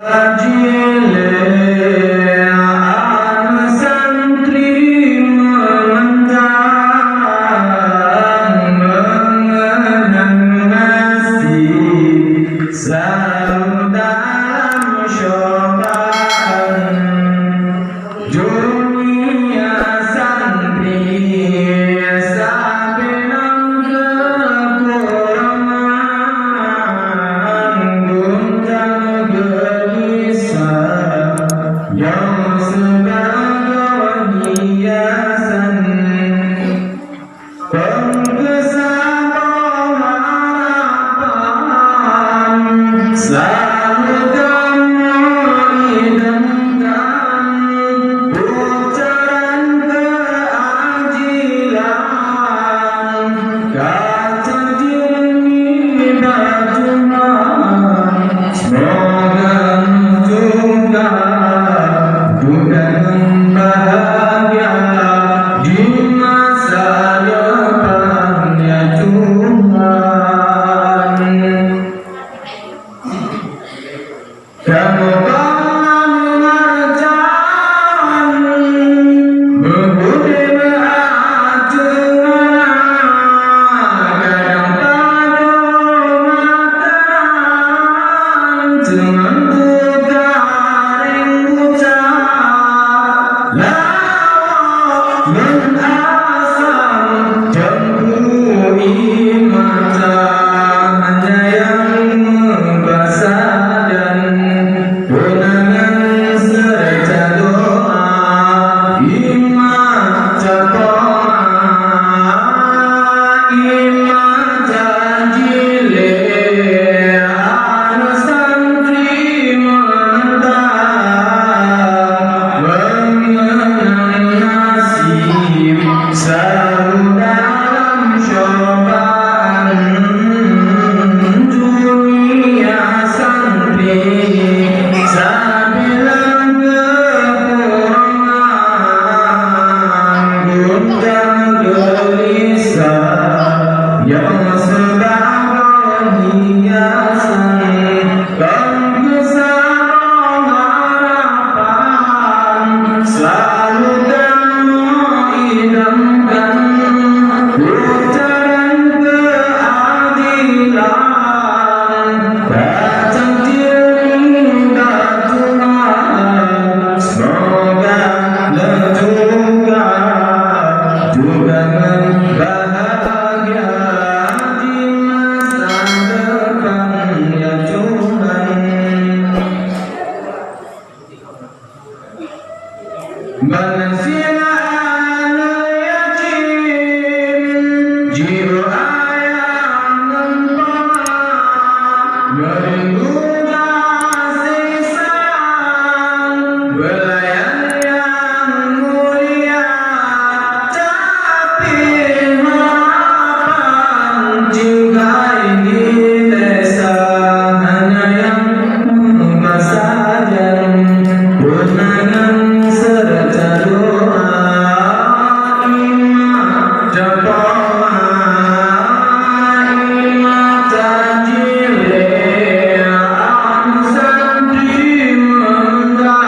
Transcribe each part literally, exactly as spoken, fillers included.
Jileuen santri meumantang meungeunang nasib, selalu dalam cobaan. Dunia santri sabe lam keukurangan, guntan geulisah nyang sibagoe hiasan. Kon keusaboh harapan, selalu kamoe idamkan putaran keuadilan, ka takdir nibak Tuhan. Semoga teuka duka ngon bahagia di masa depan, ya Tuhan. Kamoe kon meunan meunan, meuhudép ateueh meunan, kadang padum makanan, teungon teuka reng buta. Lawa ngon asam teungku imata, hana nyang meubasajan. Tunangan seureuta doa, imata poma, imata jileuen santri meunta, meungeunang nasib selalu dalam cobaan. Dunia santri sabe lam keukurangan, guntan geulisah nyang sibagoe hiasan. Kon keusaboh harapan, selalu kamoe idamkan putaran keuadilan, ka takdir nibak Tuhan. Semoga teuka duka ngon bahagia di masa depan, ya Tuhan. Ban sila aneuk yatim, jiôh ayah ngon poma, meurindu kasih sayang, beulayan nyang mulia. Tapi harapan tinggai di desa, hana nyang meubasajan. Tunangan seureuta doa, imata poma, imata jileuen santri meunta,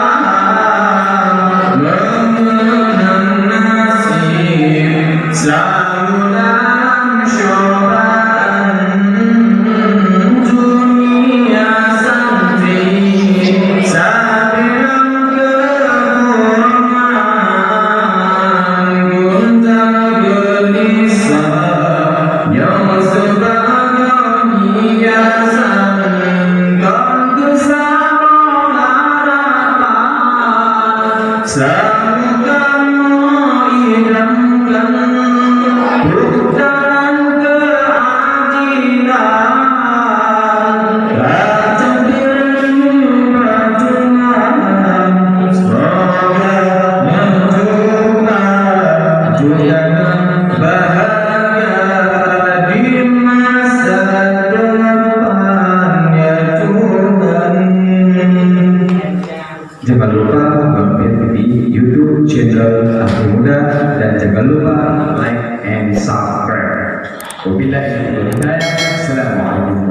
meungeunang nasib selalu dalam cobaan. Dunia santri sabe lam keukurangan, guntan geulisah nyang sibagoe hiasan. Kon keusaboh harapan, selalu kamoe idamkan putaran keuadilan, ka takdir nibak Tuhan. Semoga teuka duka ngon bahagia di masa depan, ya Tuhan. Jangan lupa mampir di YouTube channel Akhir Muda dan jangan lupa like and subscribe. Wabillahi taufiq wal hidayah. Assalamualaikum.